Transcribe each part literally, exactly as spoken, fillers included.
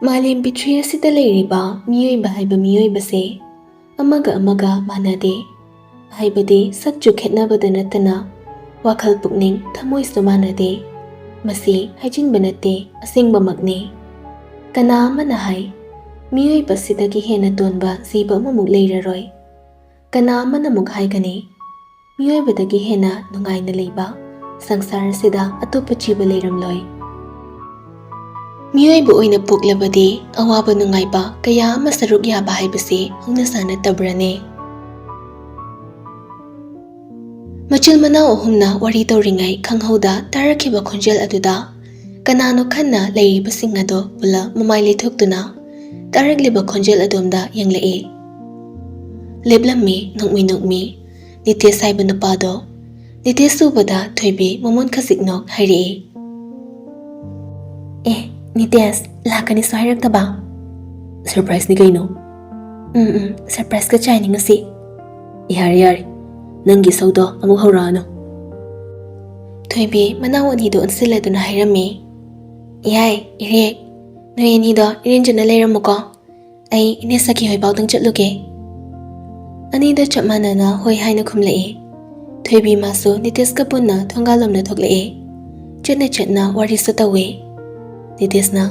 ꯃꯥꯂꯦꯝ ꯄ꯭ꯔꯤꯊ꯭ꯋꯤ ꯑꯁꯤꯗ ꯂꯩꯔꯤꯕ ꯃꯤꯑꯣꯏꯕ ꯍꯥꯏꯕ ꯃꯤꯑꯣꯏꯕꯁꯦ ꯑꯃꯒ ꯑꯃꯒ ꯃꯥꯟꯅꯗꯦ꯫ ꯍꯥꯏꯕꯗꯤ ꯁꯛꯆꯨ ꯈꯦꯠꯅꯕꯗ ꯅꯠꯇꯅ ꯋꯥꯈꯜ ꯄꯨꯛꯅꯤꯡ ꯊꯃꯣꯏꯁꯨ ꯃꯥꯟꯅꯗꯦ꯫ ꯃꯁꯤ ꯍꯥꯏꯖꯤꯟꯕ ꯅꯠꯇꯦ, ꯑꯁꯦꯡꯕꯃꯛꯅꯤ꯫ ꯀꯅꯥ ꯑꯃꯅ ꯍꯥꯏ, ꯃꯤꯑꯣꯏꯕꯁꯤꯗꯒꯤ ꯍꯦꯟꯅ ꯇꯣꯟꯕ ꯖꯤꯕ ꯑꯃꯃꯨꯛ ꯂꯩꯔꯔꯣꯏ꯫ ꯀꯅꯥ ꯑꯃꯅ ꯑꯃꯨꯛ ꯍꯥꯏꯒꯅꯤ, ꯃꯤꯑꯣꯏꯕꯗꯒꯤ ꯍꯦꯟꯅ ꯅꯨꯡꯉꯥꯏꯅ ꯂꯩꯕ ꯁꯪꯁꯥꯔ ꯑꯁꯤꯗ ꯑꯇꯣꯞꯄ ꯖꯤꯕ ꯂꯩꯔꯝꯂꯣꯏ꯫ ꯃꯤꯑꯣꯏꯕ ꯑꯣꯏꯅ ꯄꯣꯛꯂꯕꯗꯤ ꯑꯋꯥꯕ ꯅꯨꯡꯉꯥꯏꯕ ꯀꯌꯥ ꯑꯃ ꯁꯔꯨꯛ ꯌꯥꯕ ꯍꯥꯏꯕꯁꯤ ꯍꯧꯅꯁꯥ ꯅꯠꯇꯕ꯭ꯔꯅꯦ? ꯃꯆꯤꯜ ꯃꯅꯥꯎ ꯑꯍꯨꯝꯅ ꯋꯥꯔꯤ ꯇꯧꯔꯤꯉꯩ ꯈꯪꯍꯧꯗ ꯇꯥꯔꯛꯈꯤꯕ ꯈꯣꯟꯖꯦꯜ ꯑꯗꯨꯗ ꯀꯅꯥꯅꯣ ꯈꯟꯅ ꯂꯩꯔꯤꯕꯁꯤꯡ ꯑꯗꯣ ꯄꯨꯂꯞ ꯃꯃꯥꯏ ꯂꯩꯊꯣꯛꯇꯨꯅ ꯇꯥꯔꯛꯂꯤꯕ ꯈꯣꯟꯖꯦꯜ ꯑꯗꯣꯝꯗ ꯌꯦꯡꯂꯛꯏ꯫ ꯂꯦꯞꯂꯝꯃꯤ, ꯅꯣꯛꯃꯤ ꯅꯣꯛꯃꯤ꯫ ꯅꯤꯇꯦꯁ ꯍꯥꯏꯕ ꯅꯨꯄꯥꯗꯣ꯫ ꯅꯤꯇꯦꯁ ꯎꯕꯗ ꯊꯣꯏꯕꯤ ꯃꯃꯣꯟ ꯈꯖꯤꯛ ꯅꯣꯛ ꯍꯥꯏꯔꯛꯏ꯫ "ꯑꯦ, ꯅꯤꯇꯦꯁ, ꯂꯥꯛꯀꯅꯤꯁꯨ ꯍꯥꯏꯔꯛꯇꯕ?" "ꯁꯔꯄ꯭ꯔꯥꯏꯖꯅꯤ ꯀꯩꯅꯣ?" "ꯎꯝ, ꯎꯝ, ꯁꯔꯄ꯭ꯔꯥꯏꯖꯀ ꯆꯥꯏꯅꯤ ꯉꯁꯤ꯫" "ꯌꯥꯔꯦ, ꯌꯥꯔꯦ, ꯅꯪꯒꯤ ꯁꯧꯗꯣ ꯑꯃꯨꯛ ꯍꯧꯔꯛꯑꯅꯨ꯫" ꯊꯣꯏꯕꯤ ꯃꯅꯥꯎ ꯑꯅꯤꯗꯨ ꯑꯣꯟꯁꯤꯜꯂꯗꯨꯅ ꯍꯥꯏꯔꯝꯃꯤ꯫ "ꯌꯥꯏ, ꯏꯔꯦꯛ, ꯅꯣꯏ ꯑꯅꯤꯗꯣ ꯏꯔꯦꯟꯖꯅ ꯂꯩꯔꯝꯃꯨꯀꯣ꯫ ꯑꯩ ꯏꯅꯦ ꯁꯈꯤ ꯍꯣꯏ ꯄꯥꯎꯗꯪ ꯆꯠꯂꯨꯒꯦ꯫" ꯑꯅꯤꯗ ꯆꯞ ꯃꯥꯟꯅꯅ ꯍꯣꯏ ꯍꯥꯏꯅ ꯈꯨꯝꯂꯛꯏ꯫ ꯊꯣꯏꯕꯤ ꯃꯥꯁꯨ ꯅꯤꯇꯦꯁꯀ ꯄꯨꯟꯅ ꯊꯣꯡꯒꯥꯜꯂꯣꯝꯗ ꯊꯣꯛꯂꯛꯏ꯫ ꯆꯠꯅ ꯆꯠꯅ ꯋꯥꯔꯤꯁꯨ ꯇꯧꯏ꯫ ꯅꯤꯇꯦꯁꯅ,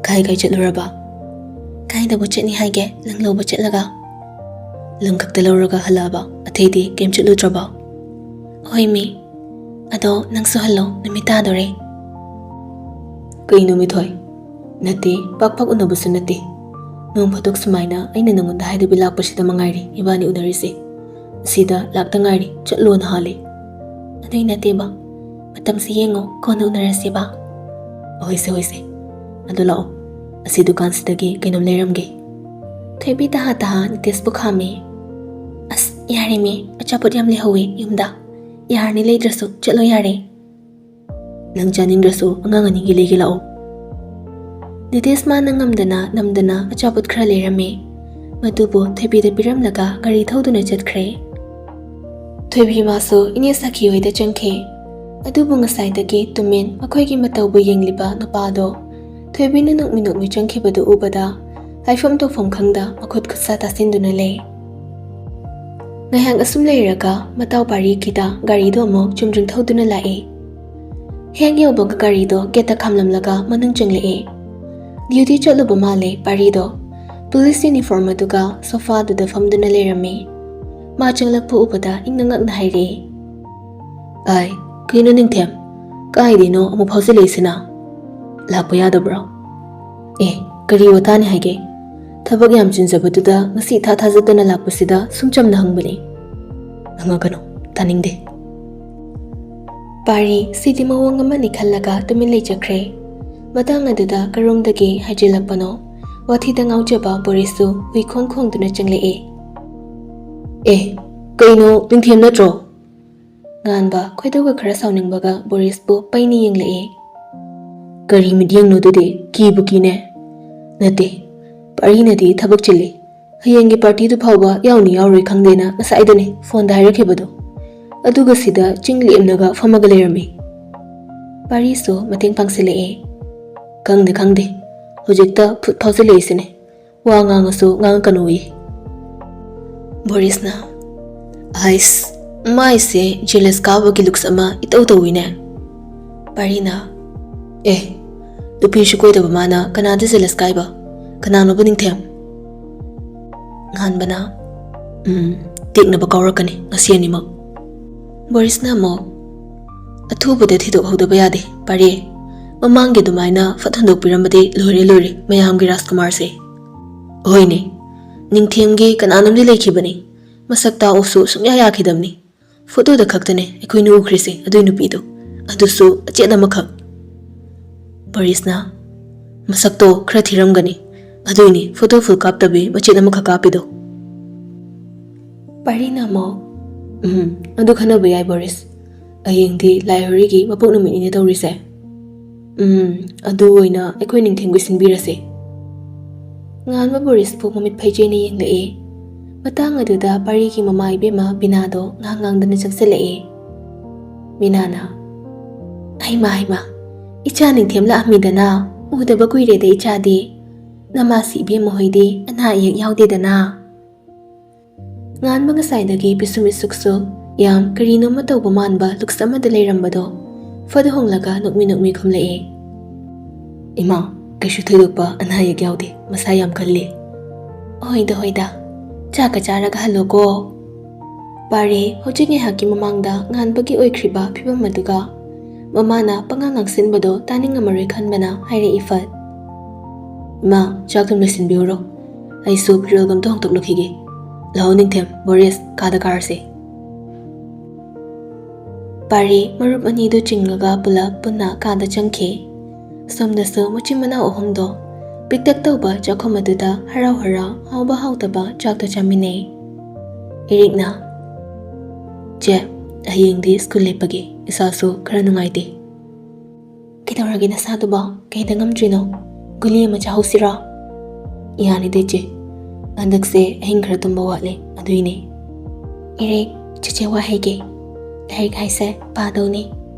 "ꯀꯥꯏ ꯀꯥꯏ ꯆꯠꯂꯨꯔꯕ?" "ꯀꯥꯏꯗꯕꯨ ꯆꯠꯅꯤ ꯍꯥꯏꯒꯦ, ꯅꯪ ꯂꯧꯕ ꯆꯠꯂꯒ꯫" "ꯂꯪ ꯈꯛꯇ ꯂꯧꯔꯒ ꯍꯜꯂꯛꯑꯕ? ꯑꯇꯩꯗꯤ ꯀꯩꯝ ꯆꯠꯂꯨꯗ꯭ꯔꯕꯣ?" "ꯍꯣꯏ ꯃꯤ, ꯑꯗꯣ ꯅꯪꯁꯨ ꯍꯜꯂꯣ, ꯅꯨꯃꯤꯠ ꯇꯥꯗꯣꯔꯦ꯫" "ꯀꯩꯅꯣ ꯃꯤꯊꯣꯏ? ꯅꯠꯇꯦ, ꯄꯥꯛ ꯄꯥꯛ ꯎꯅꯕꯁꯨ ꯅꯠꯇꯦ꯫ ꯅꯣꯡ ꯐꯥꯗꯣꯛ ꯁꯨꯃꯥꯏꯅ ꯑꯩꯅ ꯅꯪꯉꯣꯟꯗ ꯍꯥꯏꯗꯕꯤ ꯂꯥꯛꯄꯁꯤꯗ ꯃꯉꯥꯏꯔꯦ ꯏꯕꯥꯅꯤ ꯎꯅꯔꯤꯁꯦ꯫ ꯑꯁꯤꯗ ꯂꯥꯛꯇ ꯉꯥꯏꯔꯤ, ꯆꯠꯂꯣꯅ ꯍꯥꯜꯂꯦ꯫" "ꯑꯗꯨꯏ ꯅꯠꯇꯦꯕ, ꯃꯇꯝꯁꯤ ꯌꯦꯡꯉꯣ, ꯀꯣꯟꯅ ꯎꯅꯔꯁꯦꯕ꯫" "ꯍꯣꯏꯁꯦ, ꯍꯣꯏꯁꯦ, ꯑꯗꯨ ꯂꯥꯛꯑꯣ, ꯑꯁꯤ ꯗꯨꯀꯥꯟꯁꯤꯗꯒꯤ ꯀꯩꯅꯣꯝ ꯂꯩꯔꯝꯒꯦ꯫" ꯊꯣꯏꯕꯤ ꯇꯍꯥ ꯇꯍꯥ ꯅꯤꯇꯦꯁꯄꯨ ꯈꯥꯝꯃꯤ꯫ "ꯑꯁ, ꯌꯥꯔꯦ ꯃꯤ, ꯑꯆꯥꯄꯣꯠ ꯌꯥꯝ ꯂꯩꯍꯧꯋꯤ ꯌꯨꯝꯗ꯫ ꯌꯥꯔꯅꯤ, ꯂꯩꯗ꯭ꯔꯁꯨ ꯆꯠꯂꯣ ꯌꯥꯔꯦ꯫" "ꯅꯪ ꯆꯥꯅꯤꯡꯗ꯭ꯔꯁꯨ ꯑꯉꯥꯡ ꯑꯅꯤꯒꯤ ꯂꯩꯒꯦ ꯂꯥꯛꯑꯣ꯫" ꯅꯤꯇꯦꯁ ꯃꯥꯅ ꯉꯝꯗꯅ ꯅꯝꯗꯅ ꯑꯆꯥꯄꯣꯠ ꯈꯔ ꯂꯩꯔꯝꯃꯤ꯫ ꯃꯗꯨꯕꯨ ꯊꯣꯏꯕꯤꯗ ꯄꯤꯔꯝꯂꯒ ꯒꯥꯔꯤ ꯊꯧꯗꯨꯅ ꯆꯠꯈ꯭ꯔꯦ꯫ ꯊꯣꯏꯕꯤ ꯃꯥꯁꯨ ꯏꯅꯦ ꯁꯈꯤ ꯍꯣꯏꯗ ꯆꯪꯈꯤ꯫ ꯑꯗꯨꯕꯨ ꯉꯁꯥꯏꯗꯒꯤ ꯇꯨꯃꯤꯟ ꯃꯈꯣꯏꯒꯤ ꯃꯇꯧꯕꯨ ꯌꯦꯡꯂꯤꯕ ꯅꯨꯄꯥꯗꯣ ꯊꯣꯏꯕꯤꯅ ꯅꯣꯛꯃꯤ ꯅꯣꯛꯃꯤ ꯆꯪꯈꯤꯕꯗꯨ ꯎꯕꯗ ꯍꯥꯏꯐꯝ ꯇꯧꯐꯝ ꯈꯪꯗ ꯃꯈꯨꯠ ꯈꯨꯠꯁꯥ ꯇꯥꯁꯤꯟꯗꯨꯅ ꯂꯩ꯫ ꯉꯥꯏꯍꯥꯛ ꯑꯁꯨꯝ ꯂꯩꯔꯒ ꯃꯇꯥꯎ ꯄꯥꯔꯤꯒꯤꯗ ꯒꯥꯔꯤꯗꯣ ꯑꯃꯨꯛ ꯆꯨꯝꯗ꯭ꯔꯤꯡ ꯊꯧꯗꯨꯅ ꯂꯥꯛꯏ꯫ ꯍꯦꯛ ꯌꯧꯕꯒ ꯒꯥꯔꯤꯗꯣ ꯒꯦꯠꯇ ꯈꯥꯝꯂꯝꯂꯒ ꯃꯅꯨꯡ ꯆꯪꯂꯛꯏ꯫ ꯗ꯭ꯌꯨꯇꯤ ꯆꯠꯂꯨꯕ ꯃꯥꯜꯂꯦ ꯄꯥꯔꯤꯗꯣ꯫ ꯄꯨꯂꯤꯁ ꯌꯨꯅꯤꯐꯣꯔꯝ ꯑꯗꯨꯒ ꯁꯣꯐꯥꯗꯨꯗ ꯐꯝꯗꯨꯅ ꯂꯩꯔꯝꯃꯤ꯫ ꯃꯥ ꯆꯪꯂꯛꯄ ꯎꯕꯗ ꯏꯪꯅ ꯉꯛꯅ ꯍꯥꯏꯔꯛꯏ, "ꯑꯥꯏ, ꯀꯩꯅꯣ ꯅꯤꯡꯊꯦꯝ? ꯀꯥꯏꯗꯩꯅꯣ ꯑꯃꯨꯛ ꯐꯥꯎꯖꯤꯜꯂꯛꯏꯁꯤꯅ? ꯂꯥꯛꯄ ꯌꯥꯗꯕ꯭ꯔꯣ?" "ꯑꯦ, ꯀꯔꯤ ꯋꯥꯇꯥꯅꯤ ꯍꯥꯏꯒꯦ? ꯊꯕꯛ ꯌꯥꯝ ꯆꯤꯟꯖꯕꯗꯨꯗ ꯉꯁꯤ ꯏꯊꯥ ꯊꯥꯖꯗꯅ ꯂꯥꯛꯄꯁꯤꯗ ꯁꯨꯝ ꯆꯝꯅ ꯍꯪꯕꯅꯤ꯫ ꯍꯪꯉꯛꯀꯅꯨ, ꯇꯥꯅꯤꯡꯗꯦ꯫" ꯄꯥꯔꯤ ꯁꯤꯗꯤ ꯃꯑꯣꯡ ꯑꯃꯅꯤ ꯈꯜꯂꯒ ꯇꯨꯃꯤꯟ ꯂꯩꯖꯈ꯭ꯔꯦ꯫ ꯃꯇꯥꯡ ꯑꯗꯨꯗ ꯀꯔꯣꯝꯗꯒꯤ ꯍꯥꯏꯖꯤꯜꯂꯛꯄꯅꯣ ꯋꯥꯊꯤꯗ ꯉꯥꯎꯖꯕ ꯕꯣꯔꯤꯁꯁꯨ ꯍꯨꯏ ꯈꯣꯡ ꯈꯣꯡꯗꯨꯅ ꯆꯪꯂꯛꯏ꯫ "ꯑꯦ, ꯀꯩꯅꯣ, ꯅꯤꯡꯊꯦꯝ ꯅꯠꯇ꯭ꯔꯣ?" ꯉꯥꯟꯕ ꯈꯣꯏꯗꯧꯒ ꯈꯔ ꯁꯥꯎꯅꯤꯡꯕꯒ ꯕꯣꯔꯤꯁꯄꯨ ꯄꯩꯅ ꯌꯦꯡꯂꯛꯏ꯫ "ꯀꯔꯤ ꯃꯤꯠꯌꯦꯡꯅꯣ ꯑꯗꯨꯗꯤ? ꯀꯤꯕꯨ ꯀꯤꯅꯦ꯫" "ꯅꯠꯇꯦ, ꯄꯥꯔꯤꯅꯗꯤ ꯊꯕꯛ ꯆꯤꯜꯂꯤ꯫ ꯍꯌꯦꯡꯒꯤ ꯄꯥꯔꯇꯤꯗꯨ ꯐꯥꯎꯕ ꯌꯥꯎꯅꯤ ꯌꯥꯎꯔꯣꯏ ꯈꯪꯗꯦꯅ ꯉꯁꯥꯏꯗꯅꯦ ꯐꯣꯟꯗ ꯍꯥꯏꯔꯛꯈꯤꯕꯗꯣ꯫ ꯑꯗꯨꯒ ꯁꯤꯗ ꯆꯤꯡ ꯂꯦꯝꯅꯒ ꯐꯝꯃꯒ ꯂꯩꯔꯝꯃꯤ꯫" ꯄꯥꯔꯤꯁꯨ ꯃꯇꯦꯡ ꯄꯥꯡꯁꯤꯜꯂꯛꯑꯦ꯫ "ꯈꯪꯗꯦ, ꯈꯪꯗꯦ꯫ ꯍꯧꯖꯤꯛꯇ ꯐꯨꯠ ꯐꯥꯎꯖꯤꯜꯂꯛꯏꯁꯤꯅꯦ꯫ ꯋꯥ ꯉꯥꯡꯉꯁꯨ ꯉꯥꯡꯉꯛꯀꯅꯨꯌꯦ꯫" ꯕꯣꯔꯤꯁꯅ, "ꯑꯥꯏꯁ, ꯃꯥꯏꯁꯦ ꯖꯦꯂꯁ ꯀꯥꯕꯒꯤ ꯂꯨꯛꯁ ꯑꯃ ꯏꯇꯧ ꯇꯧꯏꯅꯦ꯫" ꯄꯥꯔꯤꯅ, "ꯑꯦ, ꯅꯨꯄꯤꯁꯨ ꯀꯣꯏꯗꯕ ꯃꯥꯅ ꯀꯅꯥꯗ ꯖꯦꯂꯁ ꯀꯥꯏꯕ? ꯀꯅꯥꯅꯣꯕ ꯅꯤꯡꯊꯦꯝ?" ꯉꯥꯟꯕꯅ, "ꯎꯝ, ꯇꯦꯛꯅꯕ ꯀꯥꯎꯔꯛꯀꯅꯤ ꯉꯁꯤ ꯑꯅꯤꯃꯛ꯫" ꯕꯣꯔꯤꯁꯅ ꯑꯃꯨꯛ, "ꯑꯊꯨꯕꯗ ꯊꯤꯗꯣꯛꯍꯧꯗꯕ ꯌꯥꯗꯦ, ꯄꯥꯔꯤ꯫ ꯃꯃꯥꯡꯒꯤ ꯑꯗꯨꯃꯥꯏꯅ ꯐꯠ ꯍꯟꯗꯣꯛꯄꯤꯔꯝꯕꯗꯤ ꯂꯣꯏꯔꯦ, ꯂꯣꯏꯔꯦ ꯃꯌꯥꯝꯒꯤ ꯔꯥꯖꯀꯨꯃꯥꯔꯁꯦ꯫ ꯍꯣꯏꯅꯦ, ꯅꯤꯡꯊꯦꯝꯒꯤ ꯀꯅꯥꯅꯣꯝꯗꯤ ꯂꯩꯈꯤꯕꯅꯤ꯫ ꯃꯁꯛ ꯇꯥꯛꯑꯣꯁꯨ ꯁꯨꯡꯌꯥ ꯌꯥꯈꯤꯗꯕꯅꯤ꯫ ꯐꯣꯇꯣꯗ ꯈꯛꯇꯅꯦ ꯑꯩꯈꯣꯏꯅ ꯎꯈ꯭ꯔꯤꯁꯦ ꯑꯗꯨꯏ ꯅꯨꯄꯤꯗꯣ, ꯑꯗꯨꯁꯨ ꯑꯆꯦꯠ ꯑꯃꯈꯛ꯫" ꯕꯣꯔꯤꯁꯅ, "ꯃꯁꯛꯇꯣ ꯈꯔ ꯊꯤꯔꯝꯒꯅꯤ, ꯑꯗꯨꯏꯅꯤ ꯐꯣꯇꯣ ꯐꯨꯜ ꯀꯥꯞꯇꯕꯤ ꯃꯆꯦꯠ ꯑꯃꯈꯛ ꯀꯥꯞꯄꯤꯗꯣ꯫" ꯄꯥꯔꯤꯅ ꯑꯃꯨꯛ, "ꯎꯝ, ꯑꯗꯨ ꯈꯟꯅꯕ ꯌꯥꯏ ꯕꯣꯔꯤꯁ꯫ ꯍꯌꯦꯡꯗꯤ ꯂꯥꯏ ꯍꯔꯥꯎꯒꯤ ꯃꯄꯣꯛ ꯅꯨꯃꯤꯠꯅꯤꯅꯦ ꯇꯧꯔꯤꯁꯦ꯫ ꯎꯝ, ꯑꯗꯨ ꯑꯣꯏꯅ ꯑꯩꯈꯣꯏ ꯅꯤꯡꯊꯦꯝꯒꯤ ꯁꯤꯟꯕꯤꯔꯁꯦ꯫" ꯉꯥꯟꯕ ꯕꯣꯔꯤꯁꯄꯨ ꯃꯃꯤꯠ ꯐꯩꯖꯩꯅ ꯌꯦꯡꯂꯛꯏ꯫ ꯃꯇꯥꯡ ꯑꯗꯨꯗ ꯄꯥꯔꯤꯒꯤ ꯃꯃꯥ ꯏꯕꯦꯝꯃ ꯕꯤꯅꯥꯗꯣ ꯉꯥꯡ ꯉꯥꯡꯗꯅ ꯆꯪꯁꯤꯜꯂꯛꯏ꯫ ꯕꯤꯅꯥꯅ, "ꯍꯩꯃꯥ, ꯍꯩꯃꯥ, ꯏꯆꯥ ꯅꯤꯡꯊꯦꯝ ꯂꯥꯛꯑꯝꯃꯤꯗꯅ, ꯎꯗꯕ ꯀꯨꯏꯔꯦꯗ ꯏꯆꯥꯗꯤ꯫ ꯅꯃꯥꯁꯤ ꯏꯕꯦꯝꯃ ꯍꯣꯏꯗꯤ ꯑꯅꯥ ꯑꯌꯦꯛ ꯌꯥꯎꯗꯦꯗꯅ?" ꯉꯥꯟꯕ ꯉꯁꯥꯏꯗꯒꯤ ꯄꯤꯁꯨꯝ ꯏꯁꯨꯛꯁꯨ ꯌꯥꯝ ꯀꯔꯤꯅꯣꯃ ꯇꯧꯕ ꯃꯥꯟꯕ ꯂꯨꯛꯁ ꯑꯃꯗ ꯂꯩꯔꯝꯕꯗꯣ ꯐꯠ ꯍꯣꯡꯂꯒ ꯅꯣꯛꯃꯤ ꯅꯣꯛꯃꯤ ꯈꯨꯝꯂꯛꯑꯦ꯫ "ꯏꯃꯥ, ꯀꯩꯁꯨ ꯊꯣꯏꯗꯣꯛꯄ ꯑꯅꯥ ꯑꯌꯦꯛ ꯌꯥꯎꯗꯦ, ꯃꯁꯥ ꯌꯥꯝ ꯀꯜꯂꯤ꯫" "ꯍꯣꯏꯗ ꯍꯣꯏꯗ, ꯆꯥꯛꯀ ꯆꯥꯔꯒ ꯍꯜꯂꯣꯀꯣ꯫" ꯄꯥꯔꯦ ꯍꯧꯖꯤꯛ ꯉꯥꯏꯍꯥꯛꯀꯤ ꯃꯃꯥꯡꯗ ꯉꯥꯟꯕꯒꯤ ꯑꯣꯏꯈ꯭ꯔꯤꯕ ꯐꯤꯕꯝ ꯑꯗꯨꯒ ꯃꯃꯥꯅ ꯄꯉꯥꯡ ꯉꯥꯡꯁꯤꯟꯕꯗꯣ ꯇꯥꯅꯤꯡꯉꯝꯃꯔꯣꯏ ꯈꯟꯕꯅ ꯍꯥꯏꯔꯛꯏ ꯐꯠ꯫ "ꯏꯃꯥ, ꯆꯥꯛ ꯊꯨꯝ ꯂꯣꯏꯁꯤꯟꯕꯤꯔꯨꯔꯣ, ꯑꯩꯁꯨ ꯐꯤꯔꯣꯜ ꯑꯝꯇ ꯍꯣꯡꯗꯣꯛꯂꯨꯈꯤꯒꯦ꯫ ꯂꯥꯛꯑꯣ ꯅꯤꯡꯊꯦꯝ, ꯕꯣꯔꯤꯁ, ꯀꯥꯗ ꯀꯥꯔꯁꯦ꯫" ꯄꯥꯔꯤ ꯃꯔꯨꯞ ꯑꯅꯤꯗꯨ ꯆꯤꯡꯂꯒ ꯄꯨꯂꯞ ꯄꯨꯟꯅ ꯀꯥꯗ ꯆꯪꯈꯤ꯫ ꯁꯣꯝꯗꯁꯨ ꯃꯆꯤꯟ ꯃꯅꯥꯎ ꯑꯍꯨꯝꯗꯣ ꯄꯤꯛꯇꯛ ꯇꯧꯕ ꯆꯥꯛꯈꯨꯝ ꯑꯗꯨꯗ ꯍꯔꯥꯎ ꯍꯔꯥꯎ ꯍꯥꯎꯕ ꯍꯥꯎꯇꯕ ꯆꯥꯛꯇꯣ ꯆꯥꯃꯤꯟꯅꯩ꯫ ꯏꯔꯤꯛꯅ, "ꯆꯦ, ꯍꯌꯦꯡꯗꯤ ꯁ꯭ꯀꯨꯜ ꯂꯦꯞꯄꯒꯦ, ꯏꯁꯥꯁꯨ ꯈꯔ ꯅꯨꯡꯉꯥꯏꯇꯦ꯫" "ꯀꯩꯗꯧꯔꯒꯦ ꯅꯁꯥꯗꯨꯕꯣ? ꯀꯩꯗ ꯉꯝꯗ꯭ꯔꯤꯅꯣ? ꯒꯨꯂꯤ ꯑꯃ ꯆꯥꯍꯧꯁꯤꯔꯣ?" "ꯌꯥꯅꯤꯗ ꯏꯆꯦ, ꯍꯟꯗꯛꯁꯦ ꯑꯍꯤꯡ ꯈꯔ ꯇꯨꯝꯕ ꯋꯥꯠꯂꯦ, ꯑꯗꯨꯏꯅꯦ꯫" "ꯏꯔꯤꯛ, ꯆꯦꯆꯦ ꯋꯥ ꯍꯥꯏꯒꯦ꯫ ꯂꯥꯏꯔꯤꯛ ꯍꯥꯏꯁꯦ ꯄꯥꯗꯧꯅꯤ꯫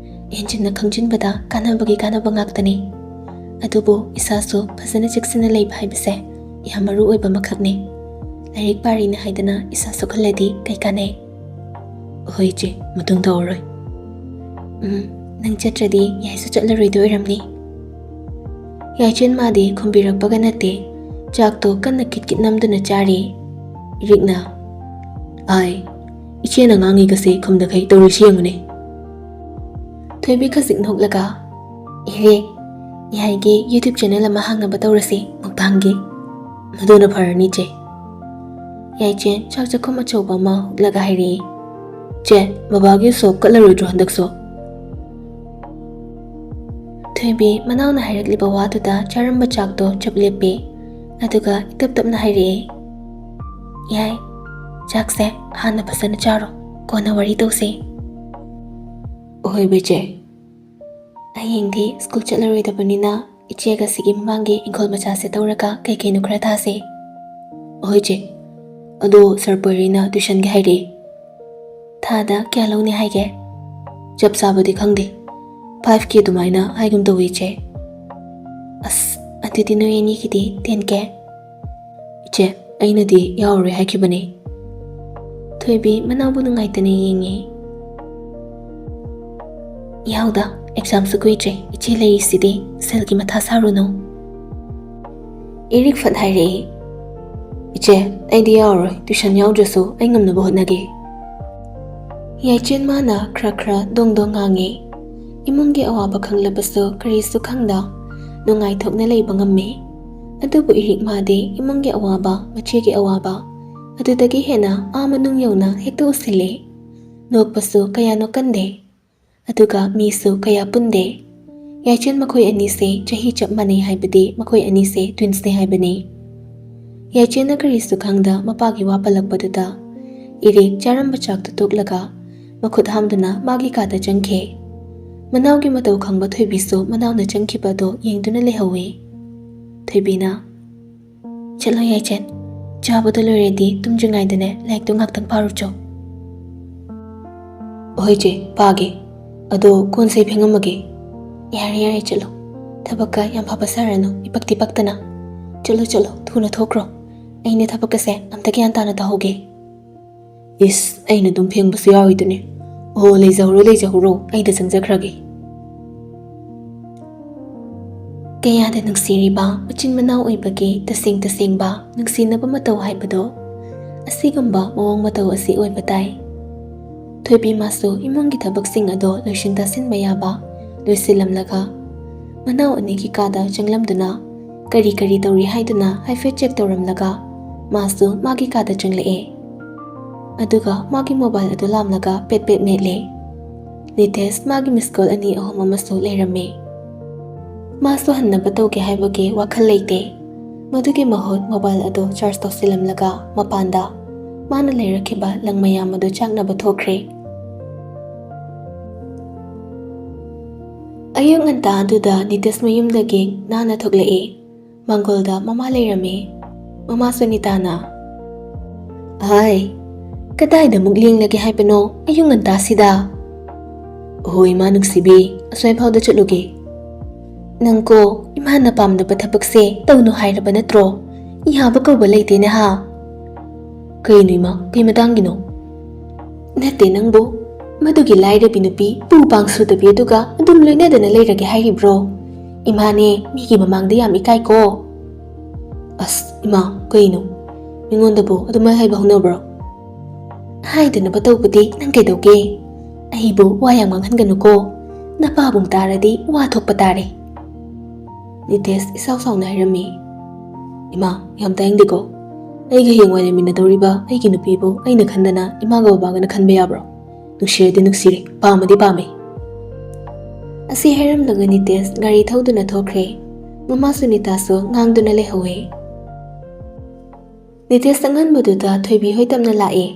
ꯍꯦꯟꯖꯤꯟꯅ ꯈꯪꯖꯤꯟꯕꯗ ꯀꯥꯟꯅꯕꯒꯤ ꯀꯥꯟꯅꯕ ꯉꯥꯛꯇꯅꯤ꯫ ꯑꯗꯨꯕꯨ ꯏꯁꯥꯁꯨ ꯐꯖꯅ ꯆꯦꯛꯁꯤꯟꯅ ꯂꯩꯕ ꯍꯥꯏꯕꯁꯦ ꯌꯥꯝ ꯃꯔꯨ ꯑꯣꯏꯕ ꯑꯃꯈꯛꯅꯤ꯫ ꯂꯥꯏꯔꯤꯛ ꯄꯥꯔꯤꯅ ꯍꯥꯏꯗꯅ ꯏꯁꯥ ꯁꯣꯛꯍꯜꯂꯗꯤ ꯀꯩ ꯀꯥꯟꯅꯩ?" "ꯍꯣꯏ ꯏꯆꯦ, ꯃꯇꯨꯡ ꯇꯧꯔꯔꯣꯏ꯫" "ꯎꯝ, ꯅꯪ ꯆꯠꯇ꯭ꯔꯗꯤ ꯌꯥꯏꯁꯨ ꯆꯠꯂꯔꯣꯏꯗꯣꯏ ꯑꯣꯏꯔꯝꯅꯤ꯫" ꯌꯥꯏꯆꯦꯟ ꯃꯥꯗꯤ ꯈꯨꯝꯕꯤꯔꯛꯄꯒ ꯅꯠꯇꯦ, ꯆꯥꯛꯇꯣ ꯀꯟꯅ ꯀꯤꯠ ꯀꯤꯠ ꯅꯝꯗꯨꯅ ꯆꯥꯔꯤ꯫ ꯏꯔꯤꯛꯅ, "ꯑꯥꯏ, ꯏꯆꯦꯅ ꯉꯥꯡꯉꯤꯒꯁꯦ ꯈꯨꯝꯗꯈꯩ ꯇꯧꯔꯤꯁꯤ ꯌꯦꯡꯉꯨꯅꯦ꯫" ꯊꯣꯏꯕꯤ ꯈꯖꯤꯛ ꯅꯣꯛꯂꯒ, "ꯏꯔꯤꯛ, ꯌꯥꯏꯒꯤ YouTube channel ꯑꯃ ꯍꯥꯡꯅꯕ ꯇꯧꯔꯁꯤ, ꯃꯨꯛꯕꯥꯡꯒꯤ꯫ ꯃꯗꯨꯅ ꯐꯔꯅꯤ ꯏꯆꯦ꯫" ꯌꯥꯏꯆꯦꯟ ꯆꯥꯛ ꯆꯥꯛꯈꯨꯝ ꯑꯆꯧꯕ ꯑꯃ ꯍꯨꯠꯂꯒ ꯍꯥꯏꯔꯛꯏ꯫ "ꯆꯦ, ꯕꯕꯥꯒꯤ ꯁꯣꯞ ꯀꯠꯂꯔꯣꯏꯗ꯭ꯔꯣ ꯍꯟꯗꯛꯁꯨ?" ꯊꯣꯏꯕꯤ ꯃꯅꯥꯎꯅ ꯍꯥꯏꯔꯛꯂꯤꯕ ꯋꯥꯗꯨꯗ ꯆꯥꯔꯝꯕ ꯆꯥꯛꯇꯣ ꯆꯞ ꯂꯦꯞꯄꯤ꯫ ꯑꯗꯨꯒ ꯏꯇꯞ ꯇꯞꯅ ꯍꯥꯏꯔꯛꯑꯦ, "ꯌꯥꯏ, ꯆꯥꯛꯁꯦ ꯍꯥꯟꯅ ꯐꯖꯅ ꯆꯥꯔꯣ, ꯀꯣꯟꯅ ꯋꯥꯔꯤ ꯇꯧꯁꯦ꯫" "ꯍꯣꯏ ꯏꯆꯦ꯫" "ꯍꯌꯦꯡꯗꯤ ꯁ꯭ꯀꯨꯜ ꯆꯠꯂꯔꯣꯏꯗꯕꯅꯤꯅ ꯏꯆꯦꯒ ꯁꯤꯒꯤ ꯃꯃꯥꯡꯒꯤ ꯏꯪꯈꯣꯜ ꯃꯆꯥꯁꯦ ꯇꯧꯔꯒ ꯀꯩ ꯀꯩꯅꯣ ꯈꯔ ꯊꯥꯁꯦ꯫" "ꯍꯣꯏ ꯏꯆꯦ꯫ ꯑꯗꯣ ꯁꯥꯔ ꯄꯣꯏꯔꯩꯅ tuitionꯒꯤ ꯍꯥꯏꯔꯛꯑꯦ꯫" "ꯊꯥꯗ ꯀꯌꯥ ꯂꯧꯅꯤ ꯍꯥꯏꯒꯦ?" "ꯆꯞ ꯆꯥꯕꯗꯤ ꯈꯪꯗꯦ꯫ Five K ꯑꯗꯨꯃꯥꯏꯅ ꯍꯥꯏꯒꯨꯝ ꯇꯧꯏ ꯏꯆꯦ꯫" ꯑꯁ, ꯑꯗꯨꯗꯤ ꯅꯣꯏ ꯑꯅꯤꯒꯤꯗꯤ ꯇꯦꯟ ꯀꯦ? ꯏꯆꯦ, ꯑꯩꯅꯗꯤ ꯌꯥꯎꯔꯣꯏ ꯍꯥꯏꯈꯤꯕꯅꯦ꯫ ꯊꯣꯏꯕꯤ ꯃꯅꯥꯎꯕꯨ ꯅꯨꯡꯉꯥꯏꯇꯅ ꯌꯦꯡꯉꯤ꯫ ꯌꯥꯎꯗ, ꯑꯦꯛꯖꯥꯝꯁꯨ ꯀꯨꯏꯗ꯭ꯔꯦ, ꯏꯆꯦ ꯂꯩꯔꯤꯁꯤꯗꯤ, ꯁꯦꯜꯒꯤ ꯃꯊꯥ ꯁꯥꯔꯨꯅꯨ꯫ ꯏꯔꯤꯛ ꯐꯠ ꯍꯥꯏꯔꯛꯏ, ꯏꯆꯦ, ꯑꯩꯗꯤ ꯌꯥꯎꯔꯣꯏ, ꯇ꯭ꯌꯨꯁꯟ ꯌꯥꯎꯗ꯭ꯔꯁꯨ ꯑꯩ ꯉꯝꯅꯕ ꯍꯣꯠꯅꯒꯦ꯫ ꯌꯥꯏꯆꯦꯟ ꯃꯥꯅ ꯈꯔ ꯈꯔ ꯗꯣꯡ ꯗꯣꯡ ꯉꯥꯡꯉꯤ꯫ ꯏꯃꯨꯡꯒꯤ ꯑꯋꯥꯕ ꯈꯪꯂꯕꯁꯨ ꯀꯔꯤꯁꯨ ꯈꯪꯗ ꯅꯨꯡꯉꯥꯏꯊꯣꯛꯅ ꯂꯩꯕ ꯉꯝꯃꯤ꯫ ꯑꯗꯨꯕꯨ ꯏꯔꯤꯛ ꯃꯥꯗꯤ ꯏꯃꯨꯡꯒꯤ ꯑꯋꯥꯕ, ꯃꯆꯦꯒꯤ ꯑꯋꯥꯕ, ꯑꯗꯨꯗꯒꯤ ꯍꯦꯟꯅ ꯑꯥ ꯃꯅꯨꯡ ꯌꯧꯅ ꯍꯦꯛꯇ ꯎꯁꯤꯜꯂꯤ꯫ ꯅꯣꯛꯄꯁꯨ ꯀꯌꯥ ꯅꯣꯛꯀꯟꯗꯦ꯫ ꯑꯗꯨꯒ ꯃꯤꯁꯨ ꯀꯌꯥ ꯄꯨꯟꯗꯦ꯫ ꯌꯥꯏꯆꯦꯟ ꯃꯈꯣꯏ ꯑꯅꯤꯁꯦ ꯆꯍꯤ ꯆꯞ ꯃꯥꯟꯅꯩ ꯍꯥꯏꯕꯗꯤ ꯃꯈꯣꯏ ꯑꯅꯤꯁꯦ ꯇ꯭ꯋꯤꯟꯁꯅꯦ ꯍꯥꯏꯕꯅꯤ꯫ ꯌꯥꯏꯆꯦꯟꯅ ꯀꯔꯤꯁꯨ ꯈꯪꯗ ꯃꯄꯥꯒꯤ ꯋꯥ ꯄꯜꯂꯛꯄꯗꯨꯗ ꯏꯔꯤꯛ ꯆꯥꯔꯝꯕ ꯆꯥꯛꯇꯨ ꯇꯣꯛꯂꯒ ꯃꯈꯨꯠ ꯍꯥꯝꯗꯨꯅ ꯃꯥꯒꯤ ꯀꯥꯗ ꯆꯪꯈꯤ꯫ ꯃꯅꯥꯎꯒꯤ ꯃꯇꯧ ꯈꯪꯕ ꯊꯣꯏꯕꯤꯁꯨ ꯃꯅꯥꯎꯅ ꯆꯪꯈꯤꯕ ꯑꯗꯨ ꯌꯦꯡꯗꯨꯅ ꯂꯩꯍꯧꯋꯤ꯫ ꯊꯣꯏꯕꯤꯅ, "ꯆꯠꯂꯣ ꯌꯥꯏꯆꯦꯟ, ꯆꯥꯕꯗꯣ ꯂꯣꯏꯔꯗꯤ ꯇꯨꯝꯗ꯭ꯔꯤꯉꯩꯗꯅꯦ ꯂꯥꯏꯔꯤꯛꯇꯣ ꯉꯥꯛꯇꯪ ꯄꯥꯔꯨꯆꯣ꯫" "ꯍꯣꯏ ꯆꯦ, ꯄꯥꯒꯦ꯫ ꯑꯗꯣ ꯀꯣꯟꯁꯦ ꯐꯦꯡꯉꯝꯃꯒꯦ꯫" "ꯌꯥꯔꯦ ꯌꯥꯔꯦ, ꯆꯠꯂꯣ꯫ ꯊꯕꯛꯀ ꯌꯥꯝ ꯐꯕ ꯁꯥꯔꯅꯨ, ꯏꯄꯛꯇꯤ ꯄꯛꯇꯅ꯫ ꯆꯠꯂꯣ ꯆꯠꯂꯣ, ꯊꯨꯅ ꯊꯣꯛꯈ꯭ꯔꯣ꯫ ꯑꯩꯅꯦ ꯊꯕꯛꯀꯁꯦ ꯑꯝꯇ ꯒ꯭ꯌꯥꯟ ꯇꯥꯅ ꯇꯧꯍꯧꯒꯦ꯫" "ꯏꯁ, ꯑꯩꯅ ꯑꯗꯨꯝ ꯐꯦꯡꯕꯁꯨ ꯌꯥꯎꯔꯤꯗꯨꯅꯤ꯫ ꯑꯣ, ꯂꯩꯖꯍꯧꯔꯣ ꯂꯩꯖꯍꯧꯔꯣ, ꯑꯩꯗ ꯆꯪꯖꯈ꯭ꯔꯒꯦ꯫" ꯀꯌꯥꯗ ꯅꯨꯡꯁꯤꯔꯤꯕ ꯃꯆꯤꯟ ꯃꯅꯥꯎ ꯑꯣꯏꯕꯒꯤ ꯇꯁꯦꯡ ꯇꯁꯦꯡꯕ ꯅꯨꯡꯁꯤꯅꯕ ꯃꯇꯧ ꯍꯥꯏꯕꯗꯣ ꯑꯁꯤꯒꯨꯝꯕ ꯃꯑꯣꯡ ꯃꯇꯧ ꯑꯁꯤ ꯑꯣꯏꯕ ꯇꯥꯏ꯫ ꯊꯣꯏꯕꯤ ꯃꯥꯁꯨ ꯏꯃꯨꯡꯒꯤ ꯊꯕꯛꯁꯤꯡ ꯑꯗꯣ ꯂꯣꯏꯁꯤꯟ ꯇꯥꯁꯤꯟꯕ ꯌꯥꯕ ꯂꯣꯏꯁꯤꯜꯂꯝꯂꯒ ꯃꯅꯥꯎ ꯑꯅꯤꯒꯤ ꯀꯥꯗ ꯆꯪꯂꯝꯗꯨꯅ ꯀꯔꯤ ꯀꯔꯤ ꯇꯧꯔꯤ ꯍꯥꯏꯗꯨꯅ ꯍꯥꯏꯐꯦꯠ ꯆꯦꯛ ꯇꯧꯔꯝꯂꯒ ꯃꯥꯁꯨ ꯃꯥꯒꯤ ꯀꯥꯗ ꯆꯪꯂꯛꯑꯦ꯫ ꯑꯗꯨꯒ ꯃꯥꯒꯤ ꯃꯣꯕꯥꯏꯜ ꯑꯗꯨ ꯂꯥꯝꯂꯒ ꯄꯦꯠ ꯄꯦꯠ ꯃꯦꯠꯂꯦ꯫ ꯅꯤꯇꯦꯁ ꯃꯥꯒꯤ ꯃꯤꯁ ꯀꯣꯜ ꯑꯅꯤ ꯑꯍꯨꯝ ꯑꯃꯁꯨ ꯂꯩꯔꯝꯃꯦ꯫ ꯃꯥꯁꯨ ꯍꯟꯅꯕ ꯇꯧꯒꯦ ꯍꯥꯏꯕꯒꯤ ꯋꯥꯈꯜ ꯂꯩꯇꯦ꯫ ꯃꯗꯨꯒꯤ ꯃꯍꯨꯠ ꯃꯣꯕꯥꯏꯜ ꯑꯗꯨ ꯆꯥꯔꯖ ꯇꯧꯁꯤꯜꯂꯝꯂꯒ ꯃꯄꯥꯟꯗ ꯃꯥꯅ ꯂꯩꯔꯛꯈꯤꯕ ꯂꯪ ꯃꯌꯥꯝ ꯑꯗꯨ ꯆꯥꯛꯅꯕ ꯊꯣꯛꯈ꯭ꯔꯦ꯫ ꯑꯌꯨꯛ ꯉꯟꯇꯥ ꯑꯗꯨꯗ ꯅꯤꯇꯦꯁ ꯃꯌꯨꯝꯗꯒꯤ ꯅꯥꯟꯅ ꯊꯣꯛꯂꯛꯏ꯫ ꯃꯥꯡꯒꯣꯜꯗ ꯃꯃꯥ ꯂꯩꯔꯝꯃꯤ꯫ ꯃꯃꯥ ꯁꯨꯅꯤꯇꯥꯅ, "ꯍꯥꯏ, ꯀꯗꯥꯏꯗ ꯑꯃꯨꯛ ꯂꯦꯡꯂꯒꯦ ꯍꯥꯏꯕꯅꯣ ꯑꯌꯨꯛ ꯉꯟꯇꯥꯁꯤꯗ?" "ꯑꯍꯣ ꯏꯃꯥ ꯅꯨꯡꯁꯤꯕꯤ, ꯑꯁ꯭ꯋꯥꯏꯐꯥꯎꯗ ꯆꯠꯂꯨꯒꯦ꯫" "ꯅꯪꯀꯣ, ꯏꯃꯥꯅ ꯄꯥꯝꯗꯕ ꯊꯕꯛꯁꯦ ꯇꯧꯅꯨ ꯍꯥꯏꯔꯕ ꯅꯠꯇ꯭ꯔꯣ? ꯌꯥꯕ ꯀꯧꯕ ꯂꯩꯇꯦꯅꯦ ꯍꯥ?" "ꯀꯩꯅꯣ ꯏꯃꯥ, ꯀꯩ ꯃꯇꯥꯡꯒꯤꯅꯣ?" "ꯅꯠꯇꯦ ꯅꯪꯕꯨ, ꯃꯗꯨꯒꯤ ꯂꯥꯏꯔꯕꯤ ꯅꯨꯄꯤ ꯄꯨ ꯄꯥꯡ ꯁꯨꯗꯕꯤ ꯑꯗꯨꯒ ꯑꯗꯨꯝ ꯂꯣꯏꯅꯗꯅ ꯂꯩꯔꯒꯦ ꯍꯥꯏꯔꯤꯕ꯭ꯔꯣ? ꯏꯃꯥꯅꯦ, ꯃꯤꯒꯤ ꯃꯃꯥꯡꯗ ꯌꯥꯝ ꯏꯀꯥꯏꯀꯣ꯫" "ꯑꯁ ꯏꯃꯥ, ꯀꯩꯅꯣ? ꯑꯩꯉꯣꯟꯗꯕꯨ ꯑꯗꯨꯃꯥꯏ ꯍꯥꯏꯕ ꯍꯧꯅꯕ꯭ꯔꯣ?" "ꯍꯥꯏꯗꯅꯕ ꯇꯧꯕꯗꯤ ꯅꯪ ꯀꯩꯗꯧꯒꯦ? ꯑꯩꯕꯨ ꯋꯥ ꯌꯥꯝ ꯉꯥꯡꯍꯟꯒꯅꯨꯀꯣ꯫ ꯅꯄꯥꯕꯨꯡ ꯇꯥꯔꯗꯤ ꯋꯥ ꯊꯣꯛꯄ ꯇꯥꯔꯦ꯫" ꯅꯤꯇꯦꯁ ꯏꯁꯥꯎ ꯁꯥꯎꯅ ꯍꯥꯏꯔꯝꯃꯤ꯫ "ꯏꯃꯥ, ꯌꯥꯝ ꯇꯥꯅꯤꯡꯗꯦꯀꯣ꯫ ꯑꯩꯒ ꯍꯌꯦꯡꯋꯥꯏ ꯂꯩꯃꯤꯟꯅꯗꯧꯔꯤꯕ ꯑꯩꯒꯤ ꯅꯨꯄꯤꯕꯨ ꯑꯩꯅ ꯈꯟꯗꯅ ꯏꯃꯥꯒ ꯕꯕꯥꯒꯅ ꯈꯟꯕ ꯌꯥꯕ꯭ꯔꯣ? ꯅꯨꯡꯁꯤꯔꯗꯤ ꯅꯨꯡꯁꯤꯔꯦ, ꯄꯥꯝꯃꯗꯤ ꯄꯥꯝꯃꯦ꯫" ꯑꯁꯤ ꯍꯥꯏꯔꯝꯂꯒ ꯅꯤꯇꯦꯁ ꯒꯥꯔꯤ ꯊꯧꯗꯨꯅ ꯊꯣꯛꯈ꯭ꯔꯦ꯫ ꯃꯃꯥ ꯁꯨꯅꯤꯇꯥꯁꯨ ꯉꯥꯡꯗꯨꯅ ꯂꯩꯍꯧꯋꯦ꯫ ꯅꯤꯇꯦꯁ ꯆꯪꯍꯟꯕꯗꯨꯗ ꯊꯣꯏꯕꯤ ꯍꯣꯏ ꯇꯞꯅ ꯂꯥꯛꯑꯦ꯫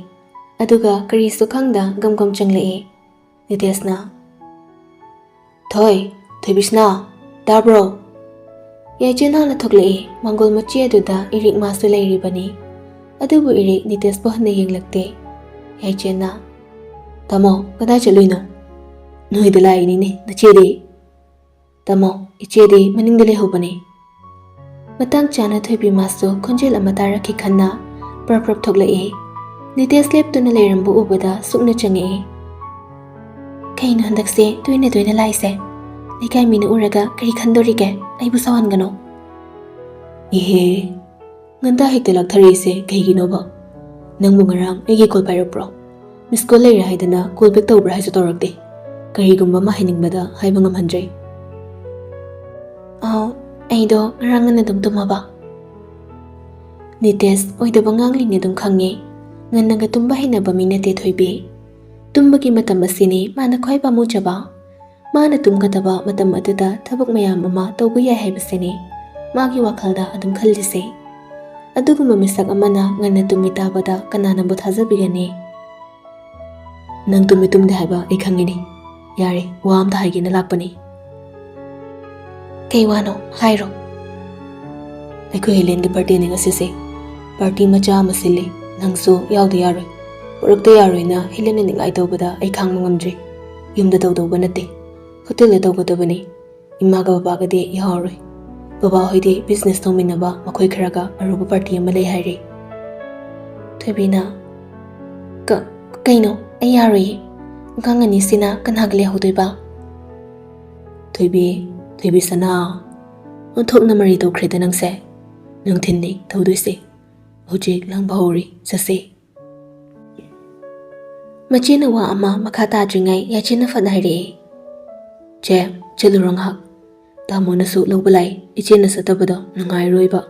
ꯑꯗꯨꯒ ꯀꯔꯤꯁꯨ ꯈꯪꯗ ꯒꯝ ꯒꯝ ꯆꯪꯂꯛꯑꯦ꯫ ꯅꯤꯇꯦꯁꯅ, "ꯊꯣꯏ, ꯊꯣꯏꯕꯤꯁꯅꯥ, ꯇꯥꯕ꯭ꯔꯣ?" ꯌꯥꯏꯆꯦꯟ ꯍꯥꯟꯅ ꯊꯣꯛꯂꯛꯑꯦ꯫ ꯃꯥꯡꯒꯣꯜ ꯃꯆꯦ ꯑꯗꯨꯗ ꯏꯔꯤꯛ ꯃꯥꯁꯨ ꯂꯩꯔꯤꯕꯅꯤ꯫ ꯑꯗꯨꯕꯨ ꯏꯔꯤꯛ ꯅꯤꯇꯦꯁꯄꯨ ꯍꯟꯅ ꯌꯦꯡꯂꯛꯇꯦ꯫ ꯌꯥꯏꯆꯦꯟꯅ, "ꯇꯥꯃꯣ, ꯀꯗꯥꯏ ꯆꯠꯂꯨꯏꯅꯣ?" "ꯅꯣꯏꯗ ꯂꯥꯛꯏꯅꯤꯅꯦ, ꯅꯆꯦꯗꯤ?" "ꯇꯥꯃꯣ, ꯏꯆꯦꯗꯤ ꯃꯅꯤꯡꯗ ꯂꯩꯍꯧꯕꯅꯦ꯫" ꯃꯇꯥꯡ ꯆꯥꯅ ꯊꯣꯏꯕꯤ ꯃꯥꯁꯨ ꯈꯣꯟꯖꯦꯜ ꯑꯃ ꯇꯥꯔꯛꯈꯤ ꯈꯟꯅ ꯄ꯭ꯔꯞ ꯄ꯭ꯔꯞ ꯊꯣꯛꯂꯛꯑꯦ꯫ ꯅꯤꯇꯦꯁ ꯂꯦꯞꯇꯨꯅ ꯂꯩꯔꯝꯕ ꯎꯕꯗ ꯁꯨꯛꯅ ꯆꯪꯉꯛꯑꯦ꯫ "ꯀꯩꯅꯣ ꯍꯟꯗꯛꯁꯦ ꯇꯣꯏꯅ ꯇꯣꯏꯅ ꯂꯥꯛꯏꯁꯦ? ꯂꯩꯀꯥꯏ ꯃꯤꯅ ꯎꯔꯒ ꯀꯔꯤ ꯈꯟꯗꯣꯔꯤꯒꯦ? ꯑꯩꯕꯨ ꯁꯥꯎꯍꯟꯒꯅꯣ꯫" "ꯏꯍꯦ, ꯉꯟꯇꯥ ꯍꯦꯛꯇ ꯂꯥꯛꯊꯔꯛꯏꯁꯦ ꯀꯩꯒꯤꯅꯣꯕ? ꯅꯪꯕꯨ ꯉꯔꯥꯡ ꯑꯩꯒꯤ ꯀꯣꯜ ꯄꯥꯏꯔꯛꯄ꯭ꯔꯣ? ꯃꯤꯁ ꯀꯣꯜ ꯂꯩꯔꯦ ꯍꯥꯏꯗꯅ ꯀꯣꯜ ꯕꯦꯛ ꯇꯧꯕ꯭ꯔꯥ ꯍꯥꯏꯁꯨ ꯇꯧꯔꯛꯇꯦ꯫ ꯀꯔꯤꯒꯨꯝꯕ ꯑꯃ ꯍꯥꯏꯅꯤꯡꯕꯗ ꯍꯥꯏꯕ ꯉꯝꯍꯟꯗ꯭ꯔꯦ꯫" "ꯑꯥꯎ, ꯑꯩꯗꯣ ꯉꯔꯥꯡ ꯉꯟꯅ ꯑꯗꯨꯝ ꯇꯨꯝꯃꯕ꯫" ꯅꯤꯇꯦꯁ ꯑꯣꯏꯗꯕ ꯉꯥꯡꯂꯤꯅꯦ ꯑꯗꯨꯝ ꯈꯪꯉꯦ꯫ ꯉꯟꯅꯒ ꯇꯨꯝꯕ ꯍꯩꯅꯕ ꯃꯤ ꯅꯠꯇꯦ ꯊꯣꯏꯕꯤ꯫ ꯇꯨꯝꯕꯒꯤ ꯃꯇꯝ ꯑꯁꯤꯅꯤ ꯃꯥꯅ ꯈ꯭ꯋꯥꯏ ꯄꯥꯝꯃꯨꯖꯕ꯫ ꯃꯥꯅ ꯇꯨꯝꯒꯗꯕ ꯃꯇꯝ ꯑꯗꯨꯗ ꯊꯕꯛ ꯃꯌꯥꯝ ꯑꯃ ꯇꯧꯕ ꯌꯥꯏ ꯍꯥꯏꯕꯁꯤꯅꯤ ꯃꯥꯒꯤ ꯋꯥꯈꯜꯗ ꯑꯗꯨꯝ ꯈꯜꯂꯤꯁꯦ꯫ ꯑꯗꯨꯒꯨꯝꯕ ꯃꯤꯁꯛ ꯑꯃꯅ ꯉꯟꯅ ꯇꯨꯝꯃꯤ ꯇꯥꯕꯗ ꯀꯅꯥꯅꯕꯨ ꯊꯥꯖꯕꯤꯒꯅꯤ? "ꯅꯪ ꯇꯨꯝꯃꯤ ꯇꯨꯝꯗꯦ ꯍꯥꯏꯕ ꯑꯩ ꯈꯪꯉꯤꯅꯦ꯫ ꯌꯥꯔꯦ, ꯋꯥ ꯑꯝꯇ ꯍꯥꯏꯒꯦꯅ ꯂꯥꯛꯄꯅꯤ꯫" "ꯀꯩ ꯋꯥꯅꯣ? ꯍꯥꯏꯔꯣ꯫" "ꯑꯩꯈꯣꯏ ꯍꯦꯂꯦꯟꯒꯤ ꯕꯥꯔꯗꯦꯅꯦ ꯉꯁꯤꯁꯦ꯫ ꯄꯥꯔꯇꯤ ꯃꯆꯥ ꯑꯃ ꯁꯤꯜꯂꯤ꯫ ꯅꯪꯁꯨ ꯌꯥꯎꯗ ꯌꯥꯔꯣꯏ꯫ ꯄꯨꯔꯛꯇ ꯌꯥꯔꯣꯏꯅ ꯍꯦꯂꯦꯟꯅ ꯅꯤꯡꯉꯥꯏ ꯇꯧꯕꯗ ꯑꯩ ꯈꯥꯡꯕ ꯉꯝꯗ꯭ꯔꯦ꯫ ꯌꯨꯝꯗ ꯇꯧꯗꯧꯕ ꯅꯠꯇꯦ꯫ ꯍꯣꯇꯦꯜꯗ ꯇꯧꯒꯗꯕꯅꯤ꯫ ꯏꯃꯥꯒ ꯕꯕꯥꯒꯗꯤ ꯌꯥꯎꯔꯣꯏ꯫ ꯕꯕꯥ ꯍꯣꯏꯗꯤ ꯕꯤꯖꯤꯅꯦꯁ ꯇꯧꯃꯤꯟꯅꯕ ꯃꯈꯣꯏ ꯈꯔꯒ ꯑꯔꯨꯕ ꯄꯥꯔꯇꯤ ꯑꯃ ꯂꯩ ꯍꯥꯏꯔꯤ꯫ ꯊꯣꯏꯕꯤꯅ, "ꯀ-, ꯀꯩꯅꯣ? ꯑꯩ ꯌꯥꯔꯣꯏꯌꯦ꯫ ꯑꯉꯥꯡ ꯑꯅꯤꯁꯤꯅ ꯀꯅꯥꯒ ꯂꯩꯍꯧꯗꯣꯏꯕ?" ꯊꯣꯏꯕꯤ, ꯊꯣꯏꯕꯤ ꯁꯅꯥ, ꯑꯣꯟꯊꯣꯛꯅ ꯃꯔꯩ ꯇꯧꯈ꯭ꯔꯦꯗ ꯅꯪꯁꯦ꯫ ꯅꯨꯡꯊꯤꯟꯅꯤ ꯊꯧꯗꯣꯏꯁꯦ꯫ ꯍꯧꯖꯤꯛ ꯂꯥꯡꯕ ꯍꯧꯔꯤ, ꯆꯠꯁꯦ꯫ ꯃꯆꯦꯅ ꯋꯥ ꯑꯃ ꯃꯈꯥ ꯇꯥꯗ꯭ꯔꯤꯉꯩ ꯌꯥꯏꯆꯦꯅ ꯐꯠ ꯍꯥꯏꯔꯛꯑꯦ, "ꯆꯦ, ꯆꯠꯂꯨꯔꯣ ꯉꯥꯏꯍꯥꯛ꯫ ꯇꯥꯃꯣꯅꯁꯨ ꯂꯧꯕ ꯂꯥꯛꯏ, ꯏꯆꯦꯅ ꯆꯠꯇꯕꯗꯣ ꯅꯨꯡꯉꯥꯏꯔꯣꯏꯕ꯫"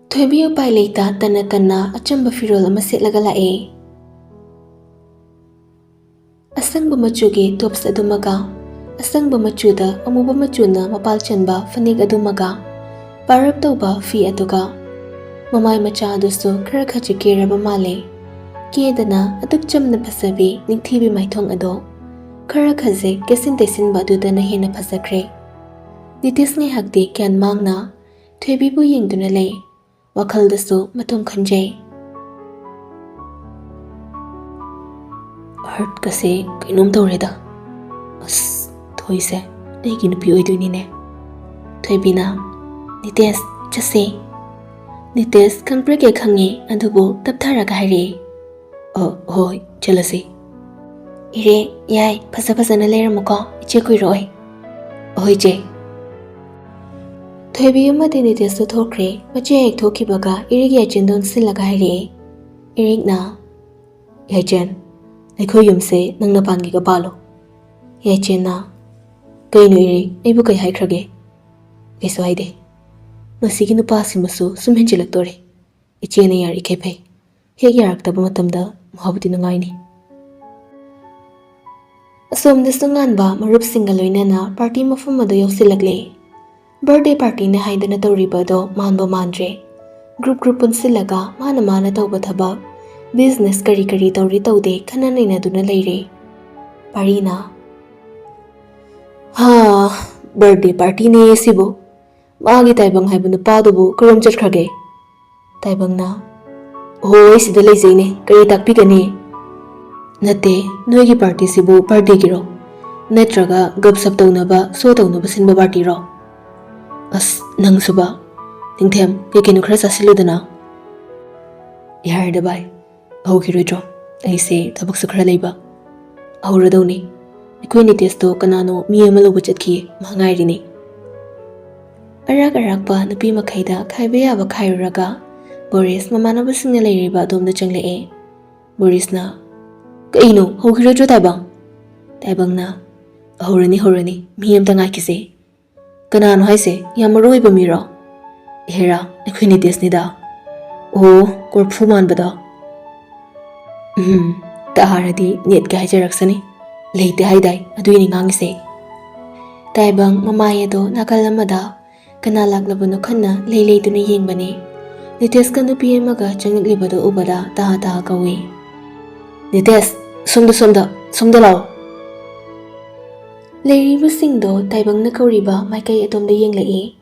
ꯊꯣꯏꯕꯤ ꯎꯄꯥꯏ ꯂꯩꯇ ꯇꯟꯅ ꯇꯟꯅ ꯑꯆꯝꯕ ꯐꯤꯔꯣꯜ ꯑꯃ ꯁꯦꯠꯂꯒ ꯂꯥꯛꯑꯦ꯫ ꯑꯁꯪꯕ ꯃꯆꯨꯒꯤ ꯇꯣꯞꯁ ꯑꯗꯨꯃꯒ, ꯑꯁꯪꯕ ꯃꯆꯨꯗ ꯑꯃꯨꯕ ꯃꯆꯨꯅ ꯃꯄꯥꯜ ꯆꯟꯕ ꯐꯅꯦꯛ ꯑꯗꯨꯃꯒ, ꯄꯥꯔꯞ ꯇꯧꯕ ꯐꯤ ꯑꯗꯨꯒ꯫ ꯃꯃꯥꯏ ꯃꯆꯥ ꯑꯗꯨꯁꯨ ꯈꯔ ꯈꯖꯤꯛ ꯀꯦꯔꯕ ꯃꯥꯜꯂꯦ꯫ ꯀꯦꯗꯅ ꯑꯗꯨꯛ ꯆꯝꯅ ꯐꯖꯕꯤ ꯅꯤꯡꯊꯤꯕꯤ ꯃꯥꯏꯊꯣꯡ ꯑꯗꯣ ꯈꯔ ꯈꯖꯤꯛ ꯀꯦꯁꯤꯟ ꯇꯩꯁꯤꯟꯕ ꯑꯗꯨꯗꯅ ꯍꯦꯟꯅ ꯐꯖꯈ꯭ꯔꯦ꯫ ꯅꯤꯇꯤꯁ ꯉꯥꯏꯍꯥꯛꯇꯤ ꯒ꯭ꯌꯥꯟ ꯃꯥꯡꯅ ꯊꯣꯏꯕꯤꯕꯨ ꯌꯦꯡꯗꯨꯅ ꯂꯩ꯫ ꯋꯥꯈꯜꯗꯁꯨ ꯃꯇꯨꯡ ꯈꯟꯖꯩ꯫ ꯍꯔꯠꯀꯁꯦ ꯀꯩꯅꯣꯝ ꯇꯧꯔꯦꯗ꯫ ꯑꯁ, ꯊꯣꯏꯁꯦ ꯑꯩꯒꯤ ꯅꯨꯄꯤ ꯑꯣꯏꯗꯣꯏꯅꯤꯅꯦ꯫ ꯊꯣꯏꯕꯤꯅ, "ꯅꯤꯇꯦꯁ, ꯆꯠꯁꯦ꯫" ꯅꯤꯇꯦꯁ ꯈꯪꯄ꯭ꯔꯦꯛꯀꯦ ꯈꯪꯉꯦ, ꯑꯗꯨꯕꯨ ꯇꯞꯊꯔꯒ ꯍꯥꯏꯔꯛꯑꯦ, "ꯑ, ꯍꯣꯏ, ꯆꯠꯂꯁꯤ꯫" "ꯏꯔꯦ, ꯌꯥꯏ, ꯐꯖ ꯐꯖꯅ ꯂꯩꯔꯝꯃꯨꯀꯣ, ꯏꯆꯦ ꯀꯨꯏꯔꯛꯑꯣꯏ꯫" "ꯑꯍꯣꯏ, ꯆꯦ꯫" ꯊꯣꯏꯕꯤ ꯑꯃꯗꯤ ꯅꯤꯇꯦꯁꯇꯨ ꯊꯣꯛꯈ꯭ꯔꯦ꯫ ꯃꯆꯦ ꯍꯦꯛ ꯊꯣꯛꯈꯤꯕꯒ ꯏꯔꯤꯛ ꯌꯥꯏꯆꯦꯟꯗ ꯑꯣꯟꯁꯤꯜꯂꯒ ꯍꯥꯏꯔꯛꯑꯦ꯫ ꯏꯔꯤꯛꯅ, "ꯌꯥꯏꯆꯦꯟ, ꯑꯩꯈꯣꯏ ꯌꯨꯝꯁꯦ ꯅꯪꯅ ꯄꯥꯟꯒꯦꯒ ꯄꯥꯜꯂꯣ꯫" ꯌꯥꯏꯆꯦꯟꯅ, "ꯀꯩꯅꯣ ꯏꯔꯤꯛ, ꯑꯩꯕꯨ ꯀꯩ ꯍꯥꯏꯈ꯭ꯔꯒꯦ?" "ꯀꯩꯁꯨ ꯍꯥꯏꯗꯦ꯫ ꯃꯁꯤꯒꯤ ꯅꯨꯄꯥꯁꯤꯃꯁꯨ ꯁꯨꯝ ꯍꯦꯟꯖꯤꯜꯂꯛꯇꯣꯔꯦ꯫ ꯏꯆꯦꯅ ꯌꯥꯔꯤꯈꯩ ꯐꯩ꯫ ꯍꯦꯛ ꯌꯥꯔꯛꯇꯕ ꯃꯇꯝꯗ ꯃꯍꯥꯎꯗꯤ ꯅꯨꯡꯉꯥꯏꯅꯤ꯫" ꯑꯁꯣꯝꯗꯁꯨ ꯉꯥꯟꯕ ꯃꯔꯨꯞꯁꯤꯡꯒ ꯂꯣꯏꯅꯅ ꯄꯥꯔꯇꯤ ꯃꯐꯝ ꯑꯗꯨ ꯌꯧꯁꯤꯜꯂꯛꯂꯦ꯫ ꯕꯔꯊꯗꯦ ꯄꯥꯔꯇꯤꯅꯦ ꯍꯥꯏꯗꯅ ꯇꯧꯔꯤꯕ ꯑꯗꯣ ꯃꯥꯟꯕ ꯃꯥꯟꯗ꯭ꯔꯦ꯫ ꯒ꯭ꯔꯨꯞ ꯒ꯭ꯔꯨꯞ ꯄꯨꯟꯁꯤꯜꯂꯒ ꯃꯥꯅ ꯃꯥꯅ ꯇꯧꯕ ꯊꯕꯛ, ꯕꯤꯖꯤꯅꯦꯁ ꯀꯔꯤ ꯀꯔꯤ ꯇꯧꯔꯤ ꯇꯧꯗꯦ ꯈꯟꯅ ꯅꯩꯅꯗꯨꯅ ꯂꯩꯔꯦ꯫ ꯄꯥꯔꯤꯅ, "ꯍꯥ, ꯕꯔꯊꯗꯦ ꯄꯥꯔꯇꯤꯅꯦ ꯁꯤꯕꯨ꯫ ꯃꯥꯒꯤ ꯇꯥꯏꯕꯪ ꯍꯥꯏꯕ ꯅꯨꯄꯥꯗꯨꯕꯨ ꯀꯔꯣꯝ ꯆꯠꯈ꯭ꯔꯒꯦ?" ꯇꯥꯏꯕꯪꯅ, "ꯑꯣꯍꯣ, ꯑꯩ ꯁꯤꯗ ꯂꯩꯖꯩꯅꯦ, ꯀꯔꯤ ꯇꯥꯛꯄꯤꯒꯅꯤ?" "ꯅꯠꯇꯦ, ꯅꯣꯏꯒꯤ ꯄꯥꯔꯇꯤꯁꯤꯕꯨ ꯕꯥꯔꯗꯦꯒꯤꯔꯣ? ꯅꯠꯇ꯭ꯔꯒ ꯒꯞꯁꯞ ꯇꯧꯅꯕ, ꯁꯣ ꯇꯧꯅꯕ ꯁꯤꯟꯕ ꯄꯥꯔꯇꯤꯔꯣ? ꯑꯁ, ꯅꯪꯁꯨꯕ꯫ ꯅꯤꯡꯊꯦꯝ, ꯀꯩ ꯀꯩꯅꯣ ꯈꯔ ꯆꯥꯁꯤꯜꯂꯨꯗꯅ꯫ ꯌꯥꯔꯦꯗ ꯚꯥꯏ, ꯍꯧꯈꯤꯔꯣꯏꯗ꯭ꯔꯣ? ꯑꯩꯁꯦ ꯊꯕꯛꯁꯨ ꯈꯔ ꯂꯩꯕ꯫ ꯍꯧꯔꯗꯧꯅꯤ꯫ ꯑꯩꯈꯣꯏ ꯅꯤꯇꯦꯁꯇꯣ ꯀꯅꯥꯅꯣ ꯃꯤ ꯑꯃ ꯂꯧꯕ ꯆꯠꯈꯤꯌꯦ, ꯃꯥ ꯉꯥꯏꯔꯤꯅꯦ꯫ ꯑꯔꯥꯛ ꯑꯔꯥꯛꯄ ꯅꯨꯄꯤ ꯃꯈꯩꯗ ꯈꯥꯏꯕ ꯌꯥꯕ ꯈꯥꯏꯔꯨꯔꯒ ꯕꯣꯔꯤꯁ ꯃꯃꯥꯟꯅꯕꯁꯤꯡꯅ ꯂꯩꯔꯤꯕ ꯑꯗꯣꯝꯗ ꯆꯪꯂꯛꯑꯦ꯫ ꯕꯣꯔꯤꯁꯅ, "ꯀꯩꯅꯣ, ꯍꯧꯈꯤꯔꯣꯏꯗ꯭ꯔꯣ ꯇꯥꯏꯕꯪ?" ꯇꯥꯏꯕꯪꯅ, "ꯍꯧꯔꯅꯤ, ꯍꯧꯔꯅꯤ, ꯃꯤ ꯑꯝꯇ ꯉꯥꯏꯈꯤꯁꯦ꯫" "ꯀꯅꯥꯅꯣ ꯍꯥꯏꯁꯦ? ꯌꯥꯝ ꯃꯔꯨ ꯑꯣꯏꯕ ꯃꯤꯔꯣ?" "ꯑꯦꯍꯦꯔꯥ, ꯑꯩꯈꯣꯏ ꯅꯤꯇꯦꯁꯅꯤꯗ꯫" "ꯑꯣ, ꯀꯣꯔꯐꯨ ꯃꯥꯟꯕꯗꯣ?" "ꯎꯝ, ꯇꯥꯔꯗꯤ ꯅꯦꯠꯀ ꯍꯥꯏꯖꯔꯛꯁꯅꯤ꯫ ꯂꯩꯇꯦ ꯍꯥꯏꯗꯥꯏ, ꯑꯗꯨꯏꯅꯤ ꯉꯥꯡꯉꯤꯁꯦ꯫" ꯇꯥꯏꯕꯪ ꯃꯃꯥꯏ ꯑꯗꯣ ꯅꯥꯀꯜ ꯑꯃꯗ ꯀꯅꯥ ꯂꯥꯛꯂꯕꯅꯣ ꯈꯟꯅ ꯂꯩ ꯂꯩꯗꯨꯅ ꯌꯦꯡꯕꯅꯤ꯫ ꯅꯤꯇꯦꯁꯀ ꯅꯨꯄꯤ ꯑꯃꯒ ꯆꯪꯂꯛꯂꯤꯕꯗꯨ ꯎꯕꯗ ꯇꯍꯥ ꯇꯍꯥ ꯀꯧꯏ, "ꯅꯤꯇꯦꯁ, ꯁꯣꯝꯗ, ꯁꯣꯝꯗ, ꯁꯣꯝꯗ ꯂꯥꯛꯑꯣ!" ꯂꯩꯔꯤꯕꯁꯤꯡꯗꯣ ꯇꯥꯏꯕꯪꯅ ꯀꯧꯔꯤꯕ ꯃꯥꯏꯀꯩ ꯑꯗꯣꯝꯗ ꯌꯦꯡꯂꯛꯏ꯫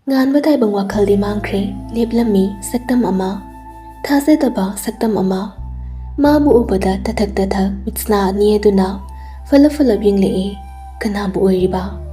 ꯉꯥꯟꯕ ꯇꯥꯏꯕꯪ ꯋꯥꯈꯜꯗꯤ ꯃꯥꯡꯈ꯭ꯔꯦ꯫ ꯂꯦꯞꯂꯝꯃꯤ ꯁꯛꯇꯝ ꯑꯃ, ꯊꯥꯖꯗꯕ ꯁꯛꯇꯝ ꯑꯃ꯫ ꯃꯥꯕꯨ ꯎꯕꯗ ꯇꯊꯛ ꯇꯊꯛ ꯃꯤꯠꯁꯅꯥ ꯑꯅꯤ ꯑꯗꯨꯅ ꯐꯂꯞ ꯐꯂꯞ ꯌꯦꯡꯂꯛꯏ꯫ ꯀꯅꯥꯕꯨ ꯑꯣꯏꯔꯤꯕ?